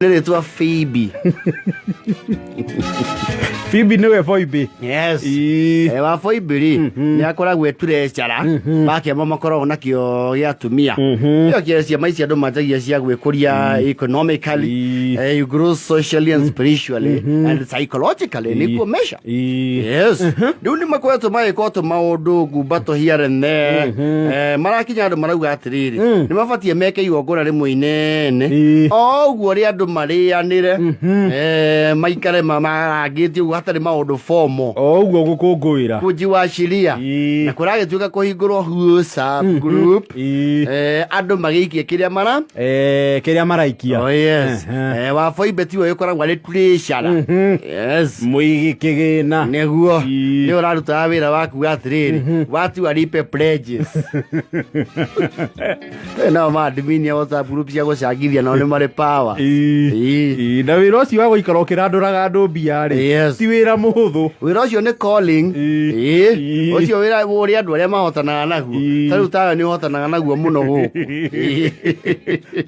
Nĩ rĩtwa Phoebe. Phoebe nĩwe Phoebe. Yes. Ii. Wa Phoebe rĩ, nĩ akoragwo eturecara makĩama makoragwo nakĩo gĩa atumia. Ĩyo kĩa ciama ici andũ manjagia cia gwĩkũria economically, you grow socially and spiritually and psychologically nĩkuo measure. Yes. Rĩu nĩ makoretwo magĩka tũmaũndũ ngumbato here and there. Marakinya andũ marauga atĩrĩrĩ, nĩ mabatiĩ meke igongona rĩmwe inene. O ũguo rĩa andũ marĩanĩre, maikare marangĩtie ũguo hatarĩ maũndũ formal. O ũguo gũkũngũĩra. Kũnjiwaciria. Na kũragĩtuĩka kũhingũrwo WhatsApp group. Andũ magĩikie kĩrĩa mara Kĩrĩa maraikia. Oh, yes. Wa Phoebe tiwe ũkoragwo arĩ treasurer. Yes. Mũigi kĩgĩna. Nĩguo. Nĩ ũrarutaga wĩra waku atĩrĩrĩ, watu alipe pledges. Nao maadmin ya WhatsApp group cia gũcangithia nao nĩ marĩ power. Na wĩra ũcio wa gũikara ũkĩrandũraga andũ mbia rĩ, ti wĩra mũhũthũ. Wĩra ũcio nĩ calling. Ũcio wĩra ũrĩa andũ arĩa mahotanaga naguo. Ta rĩu tawe nĩ ũhotanaga naguo mũno gũkũ.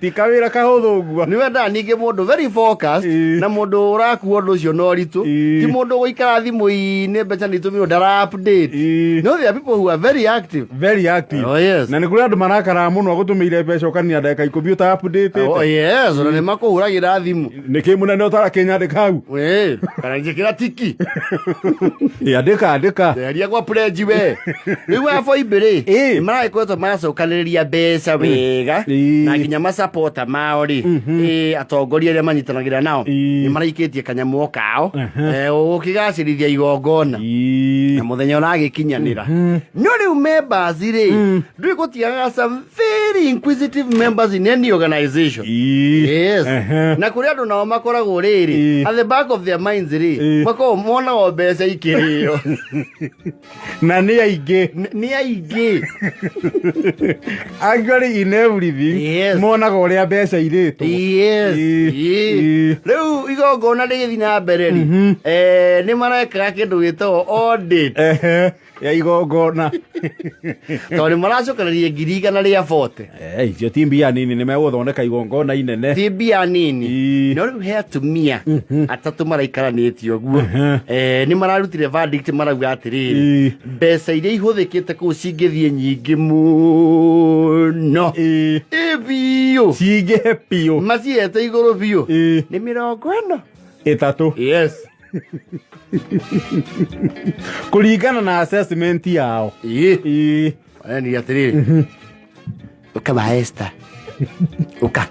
Ti kawĩra kahũthũ ũguo. Nĩ wendaga ningĩ mũndũ very focused na mũndũ ũrakua ũndũ ũcio na ũritũ. Ti mũndũ gũikara thimũ-inĩ mbeca nĩ itũmirwo ndara update. No there are people who are very active. Very active. Oh, yes. Na nĩ kũrĩ andũ marakaraga mũno agũtũmĩire mbeca ũkanina ndagĩka ikũmi ũta update. Oh, yes, ona nĩ makũhũragĩra thimũ. Nĩkĩ mũnene ũtarakĩnyandĩka hau? Kana njĩkĩra tiki. Andĩka, andĩka. Theria gwa pledge we. Rĩu wa Phoebe rĩ, nĩ maragĩkoretwo maracokanĩrĩria mbeca wega na nginya masapota mao rĩ, atongoria arĩa manyitanagĩra nao nĩ maraikĩtie kanyamũ o kao, gũkĩgacĩrithia igongona na mũthenya ũragĩkinyanĩra. No rĩu members rĩ, ndũĩ gũtiagaga some very inquisitive members in any organization. Yes. Na kũrĩ andũ nao makoragwo rĩrĩ, at the back of their minds rĩ, makoragwo monaga o mbeca ikĩrĩo. Na nĩ aingĩ. Nĩ aingĩ. Actually in everything, monaga ũrĩa mbeca irĩtwo. Yes. Rĩu igongona rĩgĩthiĩ na mbere rĩ, nĩ marekaga kĩndũ gĩtagwo audit. Ya igongona. Tondũ nĩ maracokereria ngiri igana rĩa bote. Icio ti mbia nini, nĩ megũthondeka igongona inene. Ti mbia nini. No rĩu he atumia atatũ maraikaranĩtie ũguo. Nĩ mararutire verdict marauga atĩrĩrĩ, mbeca iria ihũthĩkĩte kũu cingĩthiĩ nyingĩ mũno. Ĩ biũ. Cingĩhe biũ. Maciete igũrũ biũ. Nĩ mĩrongo ĩno. Ĩtatũ. Yes. Kũringana na assessment yao. Ni atĩrĩrĩ, ũka wa Esther, ũka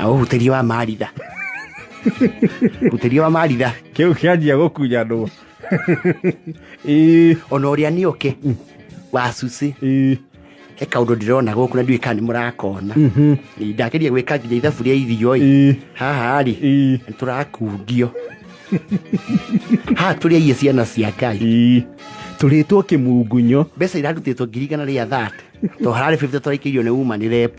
na ũhutĩrie wa Maritha, hutĩrie wa Maritha. Kĩu kĩanjia gũkunyanwo. Ona ũrĩa nĩ oke wa Susi, he kaũndũ ndĩrona gũkũ na ndiũĩ kana nĩ mũrakona. Ndageria gwĩka nginya ithabu rĩa irio ĩ haha rĩ, nĩ tũrakundio haha tũrĩ aiye ciana cia Ngai. Tũrĩtwo kĩmungunyo. Mbeca irarutĩtwo ngiri igana rĩa thate to hararĩ 50 tũraikĩirio nĩ uma nĩ rep.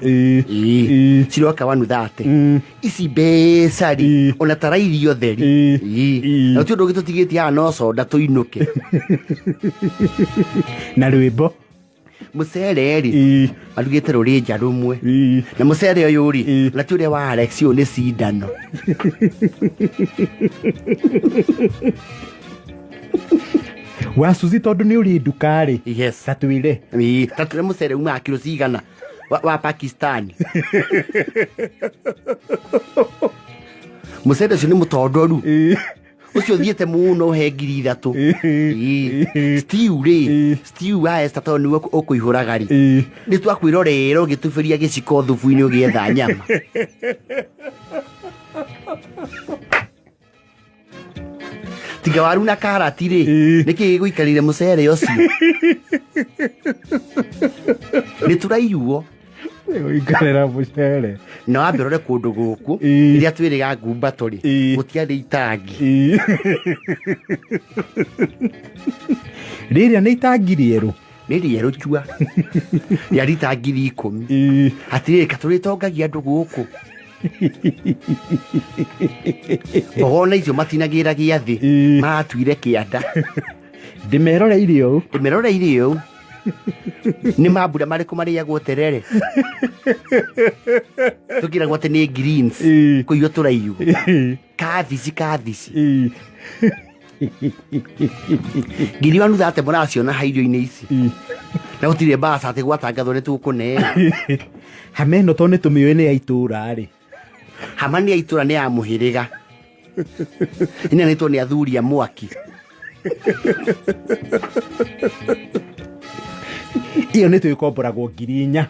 Ciroka 130. Ici mbeca rĩ, ona tara irio theri. Na gũtirĩ ũndũ ũngĩ tũtigĩtie haha no soda tũinũke. Na rwĩmbo. Mũcere rĩ, marugĩte rũrĩnja rũmwe. Na mũcere ũyũ rĩ, na ti ũrĩa wa Alex, ũyũ nĩ cindano. Wa Suzi tondũ nĩ ũrĩ nduka rĩ. Yes. Ta twĩre. Ta twĩre mũcere umaga kiro cigana wa Pakistani. Mũcere ũcio nĩ mũtondoru. Ũcio ũthiĩte mũno he ngiri ithatũ. Stew rĩ, stew wa Esther tondũ nĩwe ũkũihũraga rĩ, nĩ twakwĩrorera ũgĩtubĩria gĩciko thubu-inĩ ũgĩetha nyama. Tiga waru na karati rĩ, nĩkĩ gĩgũikarĩire mũcere ũcio? Nĩ tũraiyuo. Gũikarĩra mũcere. Na wambe ũrore kũndũ gũkũ, rĩrĩa twĩrĩga ngumbato rĩ, gũtiarĩ itangi. Rĩrĩa nĩ itangi rĩerũ. Nĩ rĩerũ cua. Rĩarĩ itangi ngiri ikũmi. Hatirĩ ka tũrĩtongagia andũ gũkũ. Mboga ona icio matinagĩra gĩathĩ, maratuire kĩanda. Ndĩmeroreire ũũ. Ndĩmeroreire ũũ. Nĩ mambura marĩkũ marĩagwo terere? Tũkĩragwo atĩ nĩ greens. Kũiywo tũraiywo. Kathici kathici. Ngiri wanu thate mũraciona ha irio-inĩ ici. Na gũtirĩ mbaca atĩ gwatangathwo nĩ tũkũneo. Hama ĩno tondũ nĩ tũmĩũĩ nĩ ya itũũra rĩ. Hama nĩ ya itũra nĩ ya mũhĩrĩga. Ĩneanĩtwo nĩ athuri a mwaki. Ĩyo nĩ twĩkomboragwo 4,000.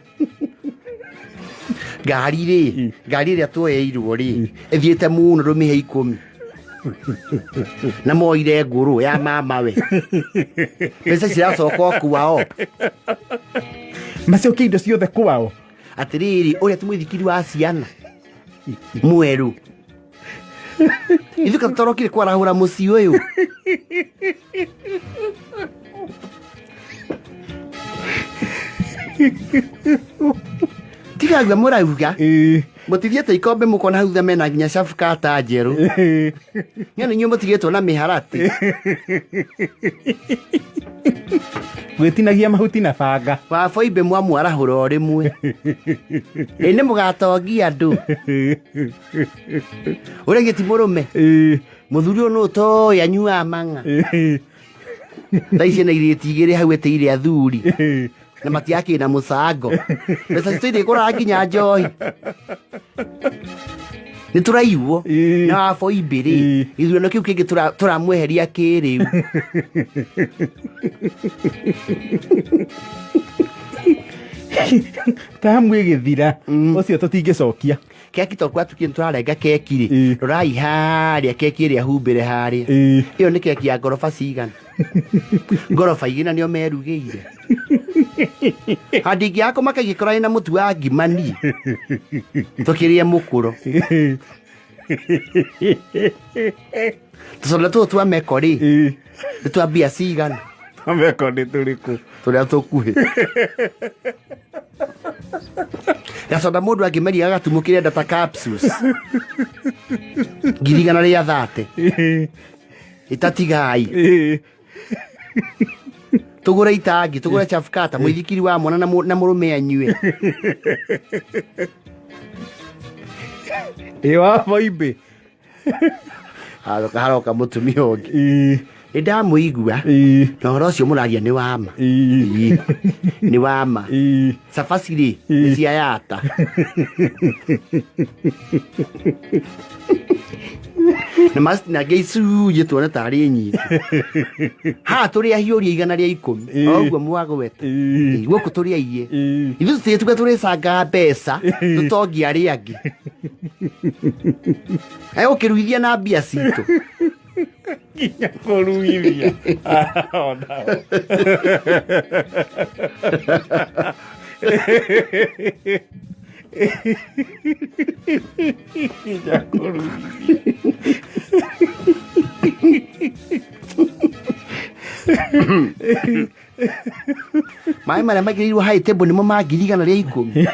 Ngari rĩ, ngari ĩrĩa tuoyeirwo rĩ, ĩthiĩte mũno ndũmĩhe 10. Na moire ngũrũ ya mama we. Mbeca ciracoka o kwao. Macokie indo ciothe kwao. Atĩrĩrĩ, ũrĩa ti mũithikiri wa ciana mwerũ. Ithuĩ tũtarokire kwarahũra mũciĩ ũyũ. Tiga guo mũrauga. Mũtithiĩte ikombe mũkona hau thutha mena nginya cabu kata njerũ. Nĩ inyuĩ mũtigĩtwo na mĩharatĩ. Gwĩtinagia mahuti na banga. Waboimbe mwamwarahũra o rĩmwe. Ĩ nĩ mũgatongia andũ. Ũrĩa gĩti mũrũme. Mũthuri ũyũ nũ ũtoĩ anyuaga mang'a. Thaa ici ena irĩti igĩrĩ hau etĩire athuri. Na matiakĩ na mũcango. Mbeca citũ irĩkũraga nginya njohi. Nĩ tũraiywo na waboimbe rĩ, gĩthurano kĩu kĩngĩ tũramweheria kĩrĩu. Tamu ĩgĩthira ũcio tũtingĩcokia. Keki to gwatukie nĩ tũrarenga keki rĩ, rorai harĩa keki ĩrĩa humbĩre harĩa. Ĩyo nĩ keki ya ngoroba cigana? Ngoroba igĩrĩ na nĩo merugĩire. Handũ ingĩaga kũmaka ingĩkorwo ĩna mũtu wa ngima niĩ. Tũkĩrĩe mũkũro. Tũcondo tũtũ twa meko rĩ, nĩ twa mbia cigana? Meko nĩ tũrĩkũ? Tũrĩa tũkuhĩ. Gacoda mũndũ angĩmeria gagatumũkĩre nda ta capsules. 130,000. Itatigai. Tũgũre itangi, tũgũre chafukata, mũithikiri wa mwana na mũrũme anyue. Ĩ waboimbe. Haroka haroka mũtumia ũngĩ. Nĩ ndamũigua. Na ũhoro ũcio mũraria nĩ wa ma. Nĩ wa ma. Cabaci rĩ, nĩ cia yata. Na macitinangia icunjĩ tuone tarĩ nyingĩ. Haha tũrĩ ahiũria 110. O ũguo mwagweta. Gũkũ tũrĩ aiye. Ithuĩ tũtirĩtuga tũrĩcangaga mbeca tũtongie arĩa angĩ. Egũkĩruithia na mbia citũ. Nginya kũruithia. Onao. Nginya kũruithia. Maĩ marĩa maigĩrĩirwo high table nĩmo ma 110,000.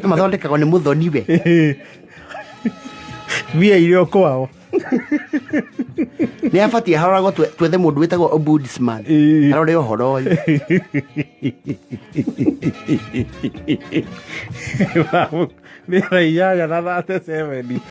No mathondekagwo nĩ mũthoni we. Mbia iria o kwao. Nĩ abatiĩ haroragwo twethe mũndũ wĩtagwo ombudsman. Arore ũhoro ũyũ. Nĩ thaa 8 na 37.